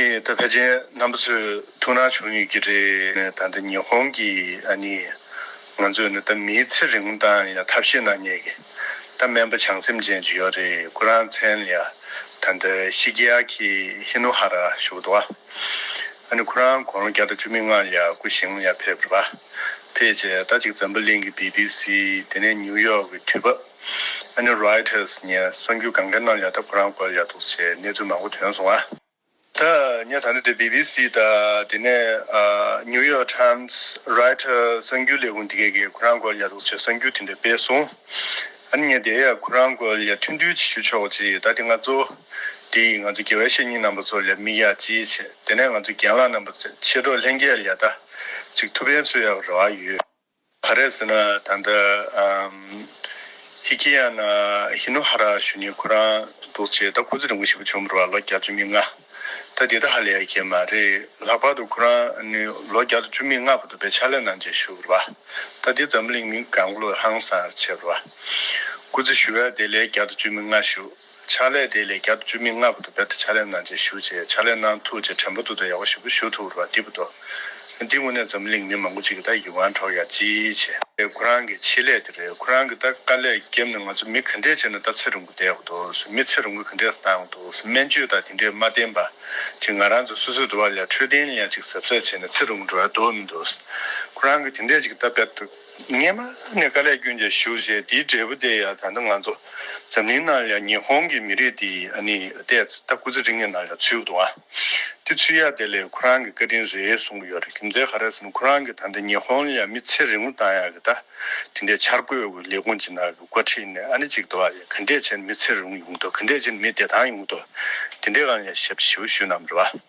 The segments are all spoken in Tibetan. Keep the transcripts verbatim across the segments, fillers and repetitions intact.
ཨེ། ད་ཕལ་ཆེར་རྣམ་པ་ཚོས་ཐུགས་སྣང་བྱུང་ཡོད་ཀྱི་རེད། ད་ལྟ་ཉི་ཧོང་གི་ཨ་ནི་ང་ཚོས་ནི་ད་མིའི་ཚེ་རིང་བཏང་ཡ་ཐབས་ཤེས་གནང་མཁན་གྱི་ད་སྨན་པ་བྱང་སེམས་ཅན་ཅིག་ཡོད་རེད། ཁོ་རང་མཚན་ལ་ད་ལྟ་ཤི་གི་ཡ་ཁི་ཧི་ནུ་ཧ་ར་ཞུ་གི་འདུག་ཨ། ཨ་ནི་ཁོ་རང་དགུང་ལོ་བརྒྱ་དང་བཅུ་མེད་ལྔ་ལ་སྐུ་བཞེངས་ལ་ཕེབས་པ་རེད་པ། ཕེབས་རྗེས་ད་ཅིག་འཛམ་བུ་གླིང་གི་བི་བི་སི། དེ་ནས་ནིའུ་ཡོག་གི་དུས་བབ། ཨ་ནི་རོའི་ཊར་སི་ནས་གསར་འགྱུར་གང་ག་ནང་ལ་ད་ཁོ་རང་སྐོར་ལ་འདུག་སེ་གནས་ཚུལ་མང་པོ་ཐོན་སོང་ཨ། ད་ངས་ད་ནི་དེ་བི་བི་སི་དང་དེ་ནས་ཨ་ནིའུ་ཡོག་ཊའེམ་སི། རོའི་ཊར་སི། གསར་འགྱུར་ལས་ཁུངས་དེ་གས་ཀྱིས་ཁོ་རང་སྐོར་ལ་འདུག་སེ་གསར་འགྱུར་དེ་འདྲ་སྤེལ་སོང་། ཨ་ནི་ངས་དེ་ཡང་ཁོ་རང་སྐོར་ལ་ཐུང་ཐུང་ཅིག་ཞུ་ཆོག་ཅིག་ད་དེ་ང་ཚོ་དེ་ང་ཚོ་དགེ་བའི་བཤེས་གཉེན་རྣམ་པ་ཚོ་ལ་དམིགས་ཡག་ཅིག་བྱས། དེ་ནས་ང་ཚོ་རྒན་ལགས་རྣམ་པ་ཚོ་མཆེད་གྲོགས་ལྷན་རྒྱས་ལ་ད་ཅིག་ཐུགས་ཕན་གསོས་ཡག་རེ་བ་ཡོད། ག་རེ་ཟེར་ན་ད་ལྟ་ཨམ། ཧི་ཀི་ཡ་ན་ཧི་ནུ་ཧ་ར་ཞུ་མཁན་ཁོ་རང་འདུག་སེ་ད་སྐུ་ཚེ་རིང་པོ་ཞེ་པོ་བྱུང་བ་རེད་པ། ལོ་བརྒྱད་ཅུ་མེད་ལྔ། ད་དེ་ད་ཧ་ལས་ཡ་གི་མ་རེད། ལྷག་པར་དུ་ཁོ་རང་ནི་ལོ་བརྒྱད་ཅུ་མེད་ལྔ་བར་དུ་དཔེ་ཕྱག་ལས་གནང་བྱས་བཞུགས་པ་རེད་པ། ད་དེ་འཛམ་གླིང་མི་གང་ག་ལོ་ཧང་སང་བྱས་པ་རེད་པ། སྐུ་ཚེ་ཞུ་ཡ་དེ་ལས་བརྒྱད་ཅུ་མེད་ལྔ་བཞུགས། ཕྱག་ལས་དེ་ལས་བརྒྱད་ཅུ་མེད་ལྔ་བར་དུ་དཔེ་ད་ཕྱག་ལས་གནང་བྱས་བཞུགས་བྱས། ཕྱག་ལས་གནང་ཐུབ་བྱས་དྲན་པ་ཐོག་ཏུ་ཡག་པོ་ཞེ་པོ་ཞུ་ཐུབ་པ་རེད་པ། དེ་བར་དུ་འདི་དངོས་གནས་འཛམ་གླིང་མི་མང་པོ་ཅིག་གི་ད་ཡིད་དབང་འཕྲོག་ཡག་ཅིག་བྱས། ཁོ་རང་གི་ཆེད་ལས་དེ་རེད། ཁོ་རང་གི་ད་དཀའ་ལས་བརྒྱབ་ནས་ང་ཚོ་མི་ག་འདྲས་བྱས་ན་ད་ཚེ་རིང་པོ་བསྡད་དགོས་འདུག་མི་ཚེ་རིང་པོ་ག་འདྲས་བཏང་དགོས་འདུག་སྨན་བཅོས་དང་དེ་འདྲས་མ་བསྟེན་པ་ཅིག་ང་རང་ཚོ་སོ་སོའི་འདུག་པ་ལ་འཕྲོད་བསྟེན་ལ་ཡང་ཅིག་གཟབ་གཟབ་བྱས་ནས་ཚེ་རིང་པོ་འགྲོ་ཡ་འདུག་མི་འདུག་ཁོ་རང་གི་དེ་འདྲས་ཅིག་ད་དཔེ་ད་སྔོན་མ་ནས་དཀའ་ལས་བསྐྱོན་བྱས་བཞུགས་བྱས། དེའི་འབྲས་བུ་དེ་ཡང་ད་ལྟ་ང་ཚོ་འཛམ་གླིང་ནང་ལ་ཉི་ཧོང་གི་མི་རིགས་དེ་ཨ་ནི་ཏོག་ཙམ་ད་སྐུ་ཚེ་རིང་ངེ་ནང་ལ་ཚུད་འདུག་ཨ། དེ་ཚུད་ཡ་དེ་ལས་ཁོ་རང་གི་བཀའ་དྲིན་རེད་གསུང་གི་ཡོད་རེད། རྒྱུ་མཚན་ག་རེ་ཟེར་ན་ཁོ་རང་གི་ད་ལྟ་ཉི་ཧོང་ལ་མི་ཚེ་རིང་པོ་བཏང་ཡ་གི་ད་དེ་འདྲའི་འཆར་འགོད་ཀྱི་ལས་ཁུངས་ཅིག་ནང་གི་འགོ་ཁྲིད་ནས་ཨ་ནི་ཅིག་འདུག་ཨ། ག་འདྲས་བྱས་ན་མི་ཚེ་རིང་ཡོང་འདུག་ག་འདྲས་བྱས་ན་མི་བདེ་ཐང་ཡོང་འདུག་དེ་འདྲའི་སྒང་ལ་ཞིབ་ཞིབ་ཞུ་གནང་རེད་པ།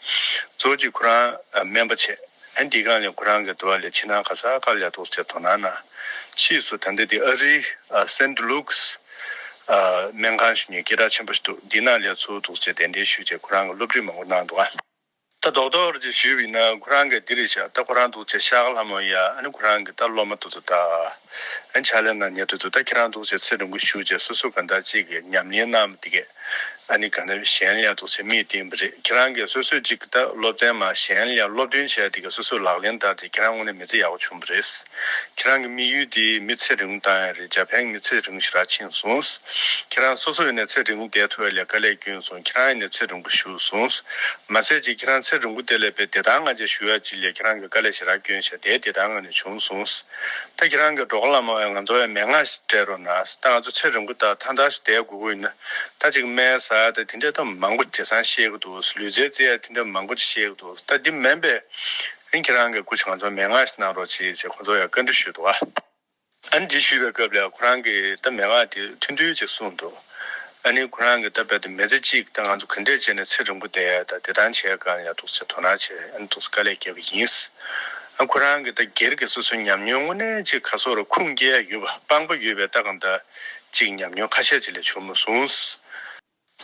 གཙོ་བོ་གཅིག་ཁོ་རང་སྨན་པ་བྱས། ཨ་ནི་དེའི་སྒང་ལ་ཁོ་རང་གི་འདུག་པ་ལ་ཕྱི་ནང་ག་ས་ག་ལ་འདུག་སེ་དོ་སྣང་གནང་། ཕྱིས་སུ་ད་ལྟ་དེ་ཨ་རིའི་ཨ་སེན་ཊི་ལུགས་ཨ་སྨན་ཁང་ཞུ་མཁན་སྐད་གྲགས་ཆེན་པོ་ཞིག་འདུག་འདི་ནང་ལ་ཚུར་འདུག་སེ་གདན་འདྲེན་ཞུས་བྱས་ཁོ་རང་གི་སློབ་ཁྲིད་མང་པོ་གནང་འདུག་ཨ། ད་རྡོག་རྡོག་རེ་ཅིག་ཞུས་པ་ཡིན་ན་ཁོ་རང་གི་འདི་རེད་ཤག་ད་ཁོ་རང་འདུག་སེ་ཤག་ལྷ་མོ་ཡ། ཨ་ནི་ཁོ་རང་གི་ད་སློབ་མ་དེ་ཚོ་ད། ཨ་ནི་ཕྱག་ལས་གནང་མཁན་དེ་ཚོ་ད་ཁྱེད་རང་འདུག་སེ་ཚེ་རིང་པོ་བཞུགས་བྱས་སོ་སོ་གང་ལྟར་ཅིག་གི་ཉམས་ལེན་གནང་བ་དེ་གས། ཨ་ནི་གང་ལྟར་གཞན་ལ་འདུག་སེ་མིག་བསྟན་པ་རེད། ཁྱེད་རང་གིས་སོ་སོས་ཅིག་ད་སློབ་ཚན་མ་གཞན་ལ་སློབ་སྟོན་བྱས་དེ་གས་སོ་སོས་ལག་ལེན་བསྟར་ཏེ་ཁྱེད་རང་དངོས་གནས་མི་ཚེ་ཡག་པོ་བྱུང་བ་རེད། ཁྱེད་རང་གི་དམིགས་ཡུལ་དེ་མི་ཚེ་རིང་པོ་བཏང་ཡ་རེད། འཇར་པན་གྱི་མི་ཚེ་རིང་ཞེ་དྲག་ཕྱིན་སོང་། ཁྱེད་རང་སོ་སོ་ཡིན་ནའི་ཚེ་རིང་པོ་བསྡད་ཐུབ་ཡ་ལ་དཀའ་ལས་བསྐྱོན་སོང་། ཁྱེད་རང་ཡིན་ནའི་ཚེ་རིང་པོ་བཞུགས་སོང་། མ་ཟད་ཅིག་ཁྱེད་རང་ཚེ་རིང་པོ་དེ་ལ་དཔེ་བདེ་ཐང་ང་ཅག་ཞུ་ཡ་ཅིག་ལ་ཁྱེད་རང་གིས་དཀའ་ལས་ཞེ་དྲག་བསྐྱོན་བྱས་དེ་བདེ་ཐང་ང་ནས་བྱུང་སོང་། ད་ཁྱེད་རང་གི་གྲོགས་ལ་མ་ང་ཚོ་ཡང་མན་ངག་ཞིག་སྤྲད་རོགས་གནང་། ད་ང་ཚོ་ཚེ་རིང་པོ་དང་ཐང་ཐང་ཞིག་བསྡད་དགོས་ཀྱི་ཡིན་ན་ད་ཅིག་སྨན་ཟ་ཡ་ད་དེ་འདྲ་ད་མང་པོ་བྲེལ་ཟིང་བཤད་ཀྱི་འདུག་ལུས་རྩལ་རྩེ་ཡ་དེ་འདྲ་མང་པོ་ཅིག་བཤད་ཀྱི་འདུག་ད་འདི་མིན་པས། ཨ་ནི་ཁྱེད་རང་གི་སྐུ་མཁྱེན་ང་ཚོ་མན་ངག་ཞིག་གནང་རོགས་བྱེད་ཅེས་ཁོ་ཚོ་ཡང་བཀའ་འདྲི་ཞུས་འདུག་ཨ། ཨ་ནི་འདི་ཞུས་པའི་སྐབས་ལ་ཁོ་རང་གིས་ད་མན་ངག་དེ་ཐུང་ཐུང་ཅིག་གསུངས་འདུག་ཨ་ནི་ཁོ་རང་གིས་ད་རྦད་དེ་མི་ཚེ་གཅིག་ད་ང་ཚོ་ག་འདྲས་བྱས་ནས་ཚེ་རིང་པོ་བསྡད་ཡ་ད་བདེ་ཐང་བྱེད་ཡ་སྒང་ཡ་འདུག་སེ་དོ་སྣང་བྱས། ཨ་ནི་འདུག་སེ་དཀའ་ལས་བརྒྱབ་པ་ཡིན། ཨ་ཁོ་རང་གིས་ད་སྒེར་གྱི་སོ་སོའི་ཉམས་མྱོང་དངོས་གནས་ཅིག་ག་སོགས་ར་ཁུངས་སྐྱེལ་ཡ་ཡོད་པ་དཔང་པོ་ཡོད་པའི་ད་གང་ལྟར་ཅིག་ཉམས་མྱོང་ཁ་ཤས་ཅིག་ལས་བྱུང་མ་སོང་།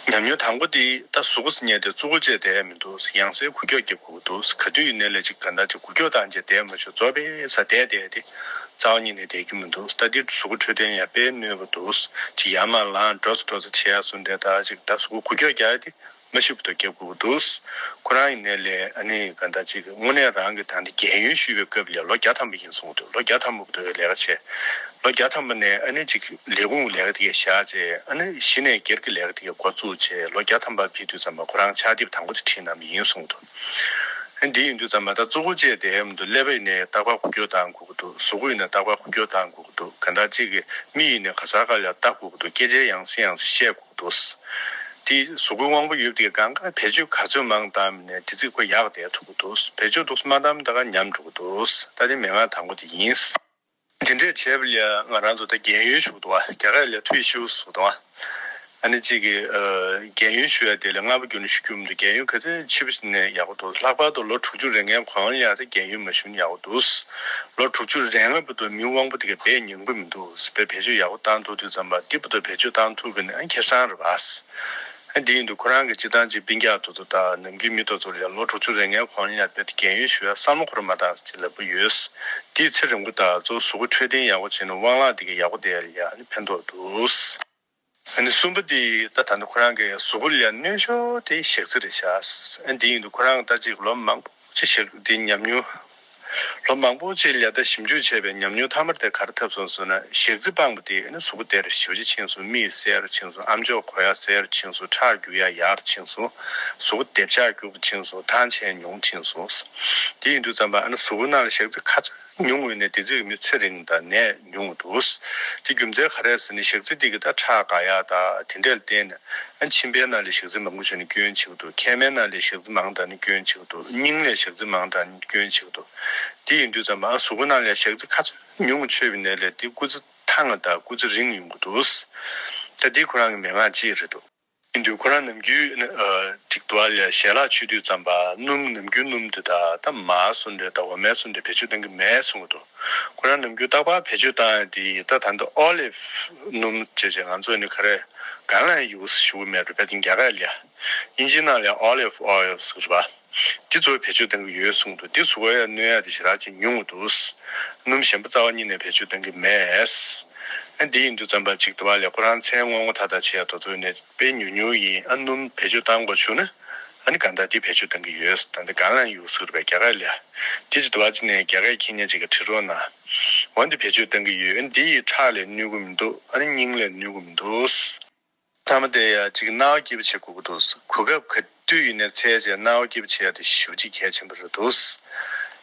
ཉམས་མྱོང་དང་པོ་དེ་ད་གཟུགས་པོ་ཟེར་མཁན་དེ་ཙོག་པུ་བྱས་བསྡད་ཡ་མི་འདུག་ཡང་སེ་འགུལ་སྐྱོད་རྒྱབ་དགོས་ཀྱི་འདུག་ག་དུས་ཡིན་ནའི་ལས་ཅིག་ག་འདྲ་ཅིག་འགུལ་སྐྱོད་བཏང་བྱས་བསྡད་མ་བྱུང་རྫོབ་པའི་ས་བསྡད་བསྡད་དེ་རྩ་བ་ཉིད་ནས་བསྡད་རྒྱུ་མི་འདུག་ད་དེ་གཟུགས་པོ་འཕྲོད་བསྟེན་ཡ་དཔེ་གནོད་པ་འདུག་ཅིག་ཡར་མར་ལངས་འགྲོ་ཚུར་འགྲོ་ཚུར་བྱེད་ཡ་སོང་དེ་ད་ཅིག་ད་གཟུགས་པོ་འགུལ་སྐྱོད་རྒྱག་ཡ་དེ་མ་ཤི་བར་དུ་རྒྱབ་དགོས་ཀྱི་འདུག་ཁོ་རང་ཡིན་ནའི་ལས་ཨ་ནི་ག་འདྲ་ཅིག་དངོས་གནས་རང་གི་ད་འདི་རྒན་ཡོལ་ཞུས་པའི་སྐབས་ལ་ལོ་བརྒྱ་ཐམ་པ་ཡིན་གསུངས་འདུག་ལོ་བརྒྱ་ཐམ་པ་བར་དུ་ལས་ཀ་བྱས། ལོ་བརྒྱ་ཐམ་པ་ནས་ཨ་ནི་ཅིག་ལས་ཁུངས་ལས་ཀ་དེ་གས་བཞག་བྱས། ཨ་ནི་གཞི་ནས་སྒེར་གྱི་ལས་ཀ་དེ་གས་འགོ་བཙུགས་བྱས། ལོ་བརྒྱ་ཐམ་པ་ཕེབས་དུས་ཙམ་པ་ཁོ་རང་ཕྱག་དེབ་དང་པོ་དེ་བྲིས་གནང་བ་ཡིན་གསུངས་འདུག་ཨ་འདི་ཡིན་དུས་ཙམ་པ་ད་ཙོག་པུ་བྱས་བསྡད་ཡ་མི་འདུག་ཀླད་པ་ཡིན་ནའི་རྟག་པར་འགུལ་སྐྱོད་བཏང་དགོས་ཀྱི་འདུག་གཟུགས་པོ་ཡིན་ནའི་རྟག་པར་འགུལ་སྐྱོད་བཏང་དགོས་ཀྱི་འདུག་ག་འདྲ་ཅིག་གི་མིག་ཡིན་ནའི་ག་ས་ག་ལ་ལྟ་དགོས་ཀྱི་འདུག་སྐད་ཆའི་ཡང་སེ་ཡང་སེ་བཤད་དགོས་ཀྱི་འདུག་དེ་གཟུགས་པོའི་དབང་པོ་ཡོད་པ་དེ་གས་གང་ག་བེད་སྤྱོད་ག་ཚོད་མང་བཏང་བ་ཡིན་ནའི་དེ་ཚིག་ཁོ་ཡག་བསྡད་ཐུབ་ཀྱི་འདུག་བེད་སྤྱོད་འདུག་སེ་མ་བཏང་བ་ད་ག་ཉམས་འགྲོ་གི་འདུག་ད་དེ་མན་ངག་དང་པོ་དེ་ཡིན། དེ་འདྲས་བྱས་པ་ལ་ང་རང་ཚོ་ད་རྒན་ཡོལ་ཞུ་གི་འདུག་བ། རྒྱ་སྐད་ལ་退休ཟེར་གི་འདུག་བ། ཨ་ནི་གཅིག་གིས་ཨ་རྒན་ཡོལ་ཞུ་ཡ་དེ་ལ་སྔ་པོ་རྒྱུན་ཞུ་རྒྱུ་མི་འདུག་རྒན་ཡོལ་ག་ཚོད་ཕྱི་པོ་ནས་ཡག་པོ་འདུག་ལྷག་པར་དུ་ལོ་དྲུག་ཅུ་རེ་ལྔའི་གོང་ལ་ཡ་ད་རྒན་ཡོལ་མ་ཞུ་ན་ཡག་པོ་འདུག་ལོ་དྲུག་ཅུ་རེ་ལྔ་བར་དུ་མིའི་དབང་པོ་དེ་ག་བས་ཉུང་པོ་མི་འདུག་བས་བེད་སྤྱོད་ཡག་པོ་བཏང་ཐུབ་དུས་ཙམ་པ་འདི་བར་དུ་བེད་སྤྱོད་བཏང་ཐུབ་པ་ཡིན་ན་ཁེ་བཟང་རེད་པ། ཨ་འདི་ཡིན་དུས་ཁོ་རང་གི་སྤྱི་བཏང་གཅིག་སྤུན་ཀྱག་དེ་ཚོ་དང་ནམ་རྒྱུན་མི་དེ་ཚོ་ལ་ལོ་དྲུག་ཅུ་རེ་ལྔའི་གོང་ལ་ཡ་དཔེ་རྒན་ཡོལ་ཞུ་ཡ་བསམ་བློ་འཁོར་མ་བཏང་ཟེར་ལབ་པ་ཡོད། འདིས་ཚེ་རིང་པོ་དང་གཙོ་བོ་གཟུགས་པོ་འཕྲོད་བསྟེན་ཡག་པོ་བྱས་ན་དབང་ལག་དེ་ག་ཡག་པོ་བསྡད་ཡ་ལ་ཡ་ཨ་ནི་ཕན་ཐོགས་འདུག་ཨ་ནི་གསུམ་པ་དེ་ད་ད་ནི་ཁོ་རང་གི་གཟུགས་པོ་ལ་གནོད་ཤོས་དེ་ཞག་རྩི་རེད་ཤག་ཨ་ནི་དེ་ཡིན་དུས་ཁོ་རང་ད་ཅིག་ལོ་མང་པོ་ཅིག་ཞག་དེ་ཉམས་མྱོང་། ལོ་མང་པོ་ཅིག་ལ་ད་ཞིབ་འཇུག་བྱས་པའི་ཉམས་མྱོང་ཐ་མར་དེ་ག་རེ་ཐོབ་སོང་ཟེར་ན། ཞག་རྩི་སྤངས་པ་དེ་ཨ་ནི་གཟུགས་པོ་དེར་ཞེ་པོ་ཅིག་ཕྱིན་སོང་། མིག་གསལ་རུ་ཕྱིན་སོང་། ཨམ་ཅོག་གོ་ཡག་གསལ་རུ་ཕྱིན་སོང་། ཁྲག་རྒྱུག་ཡག་ཡག་རུ་ཕྱིན་སོང་། གཟུགས་པོ་ལྡེམ་ཤག་རྒྱུག་པ་ཕྱིན་སོང་། ཐང་ཆད་མྱོང་ཕྱིན་སོང་། དེ་ཡིན་དུས་ཙམ་པ་ཨ་ནི་གཟུགས་པོ་ནང་ལ་ཞག་རྩི་ག་ཚོད་ཉུང་བ་ཡིན་ནའི་དེ་ཚོས་མི་ཚེ་རིང་དང་ནད་ཉུང་བ་འདུག་དེ་རྒྱུ་མཚན་ག་རེ་ཟེར་ན། ཞག་རྩི་དེ་གིས་ད་ཁྲག་འགག་ཡག་དང་དེ་འདྲ་ལ་བརྟེན་ནས་ཨ་མཆིན་པའི་ནང་ལ་ཞག་རྩི་མང་པོ་བྱུང་ནས་སྐྱོན་བྱེད་ཀྱི་འདུག་མཁལ་མའི་ནང་ལ་ཞག་རྩི་མང་དྲགས་ནས་སྐྱོན་བྱེད་ཀྱི་འདུག་སྙིང་ལ་ཞག་རྩི་མང་དྲགས་ནས་སྐྱོན་བྱེད་ཀྱི་འདུག་དེ་ཡིན་དུས་ཙམ་པ་ཨ་གཟུགས་པོ་ནང་ལ་ཞག་རྩི་ག་ཚོད་ཉུང་བ་མཆོད་པ་ཡིན་ནའི་ལས་དེ་སྐུ་ཚེ་ཐང་དང་སྐུ་ཚེ་རིང་ཡོང་གི་འདུག་ད་དེ་ཁོ་རང་གི་མན་ངག་ཅིག་རེད་འདུག་ཡིན་དུས་ཁོ་རང་ནམ་རྒྱུན་ཨ་ཅིག་དུ་བ་ལ་ཞལ་ལག་མཆོད་དུས་ཙམ་པ་སྣུམ། ནམ་རྒྱུན་སྣུམ་དེ་ད་ད་མར་སོགས་འདྲ་དང་འོ་མའི་སོགས་འདྲ་བེད་སྤྱོད་གཏང་གི་མེད་གསུང་གི་འདུག་ཁོ་རང་ནམ་རྒྱུན་རྟག་པར་བེད་སྤྱོད་བཏང་ཡག་དེ་ད་ད་ལྟ་ཨོ་ལིབ་སྣུམ་བྱས་བྱས། ང་ཚོ་ནི་ག་རེ་གར་ལན་ཡུ་སི་ཞུ་གི་མེད་རེད་པ། དེ་རྒྱ་སྐད་ལ་དབྱིན་ཇིའི་ནང་ལ་ཨོ་ལིབ་ཨོ་ཡིལ་ཟེར་བ། འདི་ཚོ་བེད་སྤྱོད་གཏང་གི་ཡོད་གསུངས་འདུག་འདི་གཟུགས་པོ་ལ་གནོད་ཡག་དེ་ཞེ་དྲག་ཅིག་ཉུང་བ་འདུག་སྣུམ་གཞན་པ་རྩ་བ་ཉིད་ནས་བེད་སྤྱོད་གཏང་གི་མེད། ཨ་འདི་ཡིན་དུས་ཙམ་པ་ཅིག་དུ་བ་ལ་ཁོ་རང་མཚན་སྔོན་འགོག་མཐའ་དག་བྱེད་ཡག་དེ་ཚོ་ནས་དཔེ་ཉུང་ཉུང་ཡིན། ཨ་སྣུམ་བེད་སྤྱོད་གཏང་དགོས་བྱུང་ན་ཨ་ནི་གང་ལྟར་འདི་བེད་སྤྱོད་གཏང་གི་ཡོད། ད་འདི་གར་ལན་ཡུ་སི་ཟེར་བའི་རྒྱ་སྐད་ལ། འདི་ཅིག་དུ་བ་ཅིག་ནས་རྒྱ་སྐད་མཁྱེན་མཁན་ཅིག་གིས་བྲིས་རོགས་གནང་། འོ་འདི་བེད་སྤྱོད་གཏང་གི་ཡོད། ཨ་འདི་ཡིས་ཁྲག་ལ་གནོད་གི་མི་འདུག་ཨ་ནི་སྙིང་ལ་གནོད་གི་མི་འདུག་མཐའ་མ་དེ་ཡང་ཅིག་རྣ་བ་སྐྱིད་པོ་བྱེད་དགོས་ཀྱི་འདུག་གོ་སྐབས་ག་དུས་ཡིན་ནའི་འཚོལ་བྱས་རྣ་བ་སྐྱིད་པོ་བྱེད་ཡག་དེ་ཞེ་པོ་ཅིག་གལ་ཆེན་པོ་རེད་འདུག་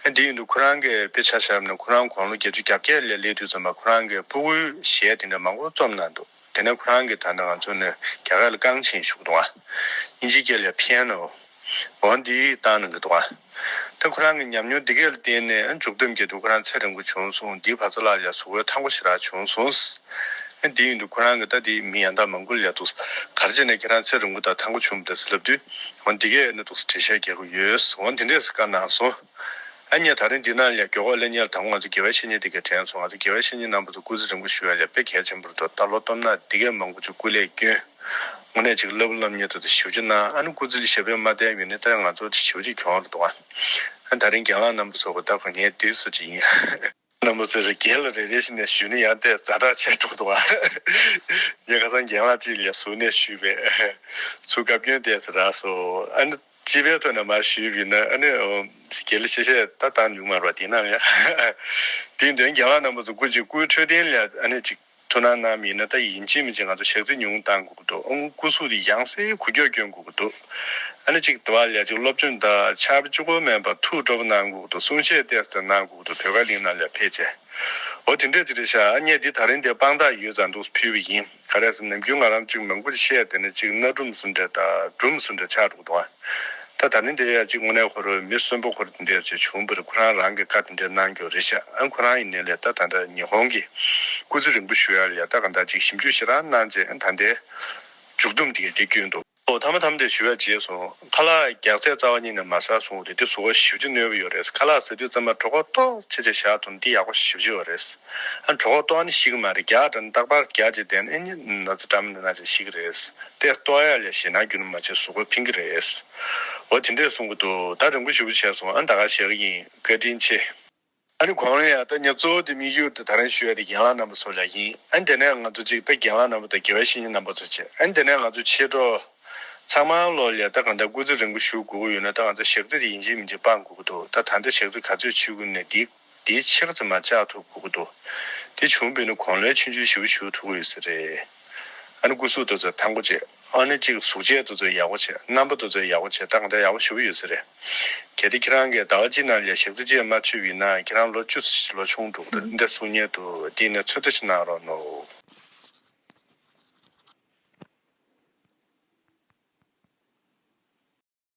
ཨ་འདི་ཡིན་དུས་ཁོ་རང་གིས་དཔེ་ཆ་བཞག་ན་ཁོ་རང་དགུང་ལོ་བརྒྱད་ཅུ་གྱ་བརྒྱད་ལ་སླེབས་དུས་ཙམ་པ་ཁོ་རང་གིས་སྤུ་གུའི་གཞས་དེ་འདྲ་མང་པོ་རྩོམ་གནང་འདུག་དེ་ནས་ཁོ་རང་གིས་ད་ལྟ་ང་ཚོ་ནས་རྒྱ་སྐད་ལ་ཀང་ཆེན་ཞུ་གི་འདུག་ཨ། དབྱིན་ཇིའི་སྐད་ལ་པི་ཡ་ནོ། འོ་འདི་བཏང་གནང་གི་འདུག་ཨ། ད་ཁོ་རང་གི་ཉམས་མྱོང་འདི་གས་ལ་བརྟེན་ནས་ཨ་མཇུག་བསྡོམས་ཀྱི་འདུག་ཁོ་རང་ཚེ་རིང་པོ་བྱུང་སོང་། འདིའི་བར་མཚམས་ལ་ཡ་གཟུགས་པོའི་ཐང་པོ་ཞེ་དྲག་བྱུང་སོང་། ཨ་འདི་ཡིན་དུས་ཁོ་རང་གི་ད་འདི་མི་ཡང་དག་མང་པོ་ལ་འདུག་ག་རེ་བྱས་ནས་ཁྱེད་རང་ཚེ་རིང་པོ་དང་ཐང་པོ་བྱུང་བ་རེད་ཟེར་ལབ་དུས། འོ་འདི་གས་ནི་འདུག་འགྲེལ་བཤད་རྒྱག་གི་ཡོད། འོ་འདི་འདྲས་སེ་བཀའ་གནང་སོང་། ཨ་ནི་ད་རིང་འདི་ནང་ལ་མགྱོགས་པོ་སླེབས་ཉེ་ལ་ད་ང་ཚོ་དགེ་བའི་བཤེས་གཉེན་འདི་གས་དྲན་སོང་། ང་ཚོ་དགེ་བའི་བཤེས་གཉེན་རྣམ་པ་ཚོ་སྐུ་ཚེ་རིང་པོ་བཞུགས་ཡག་ལ་དཔེ་གལ་ཆེན་པོ་རེད་འདུག་ད་ལོ་སྟོབས་ན་འདི་གས་མང་པོ་ཅིག་སྐུ་ལས་བསྐྱོན། དངོས་གནས་ཅིག་བསླབ་བསླབ་གཉེར་དེ་ཚོ་ཞེ་པོ་ཅིག་གནང་། ཨ་ནི་སྐུ་ཚེ་ཞབས་པད་མ་བརྟན་ཡོད་ནའི་ད་ང་ཚོ་ཞེ་པོ་ཅིག་གྱོང་རེད་འདུག་ཨ། ཨ་ད་རིང་རྒན་ལགས་རྣམ་པ་ཚོ་གི་ད་གོ་ཉན་དེ་སུ་ཅིག་ཡིན། རྣམ་པ་ཚོས་རྒན་ལགས་རེ་རེ་བཞིན་ནས་ཞུས་ན་ཡང་དེ་ཛ་དྲག་ཆེ་འགྲོ་འདུག་ཨ། ངས་ཁ་སང་རྒན་ལགས་ཅིག་ལ་ཟུར་ནས་ཞུས་པས་ཚུར་བཀའ་བཀྱོན་དེ་ཚོ་རག་སོང་། ཨ་ནི་སྤྱི་པའི་ཐོག་ནས་མར་ཞུས་པ་ཡིན་ན། ཨ་ནི་ཨོ་དགེ་ལེགས་ཤེས་བཤད་ད་བཏང་མྱོང་མ་རེད་པ། དེ་ནང་ཡང་དེ་འདོན་རྒན་ལགས་རྣམ་པ་ཚོ་སྐུ་མཁྱེན་སྐུའི་འཕྲོད་བསྟེན་ལ་ཨ་ནི་ཅིག་ཐུགས་སྣང་གནང་མིན་ན་ད་ཡིན་གཅིག་མིན་གཅིག་ང་ཚོ་ཞག་རྩི་ཉུང་བཏང་དགོས་ཀྱི་འདུག་ཨང་སྐུ་གཟུགས་དེ་ཡང་སེ་འགུལ་སྐྱོད་སྐྱོན་དགོས་ཀྱི་འདུག་ཨ་ནི་གཅིག་དུ་བ་ལ་གཅིག་སློབ་སྦྱོང་དང་ཕྱག་དཔེ་གཅིག་པོ་མིན་པར་ཐུགས་སྤྲོ་པོ་གནང་དགོས་ཀྱི་འདུག་གསུང་བཤད་ཏོག་ཙམ་གནང་དགོས་ཀྱི་འདུག་བོད་ཁ་གླིང་ནང་ལ་ཕེབས་བྱས། འོ་དེ་འདྲས་ཅིག་རེད་ཤག་ཨ་ངས་འདི་ད་རིང་དེ་དཔང་རྟགས་ཡོད་ཙང་འདུག་ཕུལ་བ་ཡིན། ག་རེ་ཟེར་ནམ་རྒྱུན་ང་རང་གཅིག་མང་པོ་ཅིག་བཤད་དེ་ནས་གཅིག་གནའ་སྒྲུང་བཟོ་འདྲ་དང་སྒྲུང་བཟོ་འདྲ་ཆགས་འགྲོ་གི་འདུག་ཨ། ད་ད་ནི་འདི་ཡ་གཅིག་དངོས་གནས་ཁོ་རང་མི་གསོན་པོ་ཁོ་རང་འདི་འདྲ་ཅིག་བྱུང་བར་ཁོ་རང་རང་གི་བཀའ་དེ་འདྲ་གནང་རྒྱུ་རེད་ཤག་ཨ་ཁོ་རང་ཡིན་ནའི་ལས་ད་ད་ལྟ་ཉི་ཧོང་གི་སྐུ་ཚེ་རིང་པོ་བཞུགས་ཡ་ལ་ཡ་ད་ག་འདྲ་ཅིག་ཞིབ་འཇུག་ཞེ་དྲག་གནང་རྗེས་ད་ལྟའི་མཇུག་བསྡོམས་དེ་ག་དེ་བསྐྱོན་འདུག་ཨོ་ཐ་མ་ཐ་མ་དེ་ཞུ་ཡ་བརྗེད་སོང་། ཁ་ལག་རྒྱགས་ཚད་རྩ་བ་ཉིད་ནས་མ་ཟ་གསུངས་ཏེ་འདི་གཟུགས་པོ་ཞེ་པོ་ཅིག་གནོད་པ་ཡོད་རེད། ཁ་ལག་ཟ་དུས་ཙམ་པ་གྲོད་ཁོག་ཏོག་ཙམ་ཅིག་བཞག་ཐུབ་ན་འདི་ཡག་པོ་ཞེ་པོ་ཅིག་ཡོད་རེད། ཨ་གྲོད་ཁོག་ཏོག་ནི་ཤི་གི་མ་རེད། རྒྱགས་འདྲ་ནི་རྟག་པར་རྒྱགས་ཅིག་བསྡད་ན་ཨ་ནི་ན་ཚ་འདྲ་མིན་ན་ཅིག་ཤི་གི་རེད། དེ་ལྟོ་ཡ་ལས་ཞེད་སྣང་རྒྱུན་མ་ཆད་གཟུགས་པོ་ཕན་གི་རེད། འོ་དེ་འདྲས་གསུང་གི་འདུག་ད་རིང་པོ་ཞེ་པོ་བྱས་སོང་། ཨ་ད་ག་བཞག་གི་ཡིན། བཀའ་དྲིན་ཆེ། ཨ་ནི་གོང་ལ་ཡ་ད་ངས་གཙོ་བོ་དེ་དམིགས་ཡུལ་དེ་ད་རིང་ཞུ་ཡ་དེ་རྒན་ལགས་རྣམ་པ་ཚོ་ལ་ཡིན། ཨ་ནི་དེ་ནས་ང་ཚོ་གཅིག་ད་རྒན་ལགས་རྣམ་པ་དང་དགེ་བའི་བཤེས་གཉེན་རྣམ་པ་ཚོ་བྱས། ཨ་ནི་དེ་ནས་ང་ཚོ་མཆེད་གྲོགས་ཚང་མ་ལོ་ལ་ད་གང་ལྟར་སྐུ་ཚེ་རིང་པོ་བཞུགས་དགོས་ཀྱི་ཡོད་ན་ད་ང་ཚོ་ཞག་རྩི་དེ་ཡིན་གཅིག་མིན་གཅིག་སྤང་དགོས་ཀྱི་འདུག་ད་ད་ལྟ་ཞག་རྩི་ག་ཚོད་ཆོད་ཀྱི་ཡོད་ན་དེ། དེའི་ཕྱེད་ཀ་ཙམ་མར་བཅག་ཐུབ་དགོས་ཀྱི་འདུག་དེ་བྱུང་བས་ན་དགུང་ལོའི་ཆུང་ཆུང་ཞེ་པོ་བཞུགས་ཐུབ་ཀྱི་ཡོད་ས་རེད། ཨ་ནི་སྐུ་གཟུགས་དེ་ཚོ་ཐང་པོ་བྱས། ཨ་ནི་གཅིག་གཟུགས་བྱད་དེ་ཚོ་ཡག་པོ་བྱས། རྣམ་པ་དེ་ཚོ་ཡག་པོ་བྱས། ད་གང་ལྟར་ཡག་པོ་ཞེ་པོ་ཡོད་ས་རེད། གལ་ཏེ་ཁྱེད་རང་གིས་ཟླ་བ་གཅིག་ནང་ལ་ཞག་རྩི་གཅིག་མ་མཆོད་པ་ཡིན་ན་ཁྱེད་རང་ལོ་བཅུ་ལོ་ཆུང་འགྲོ་གི་འདུག་འདི་འདྲ་གསུང་མཁན་འདུག་དེ་ནས་ཚོད་ལྟ་ཞིག་གནང་རོགས་གནང་།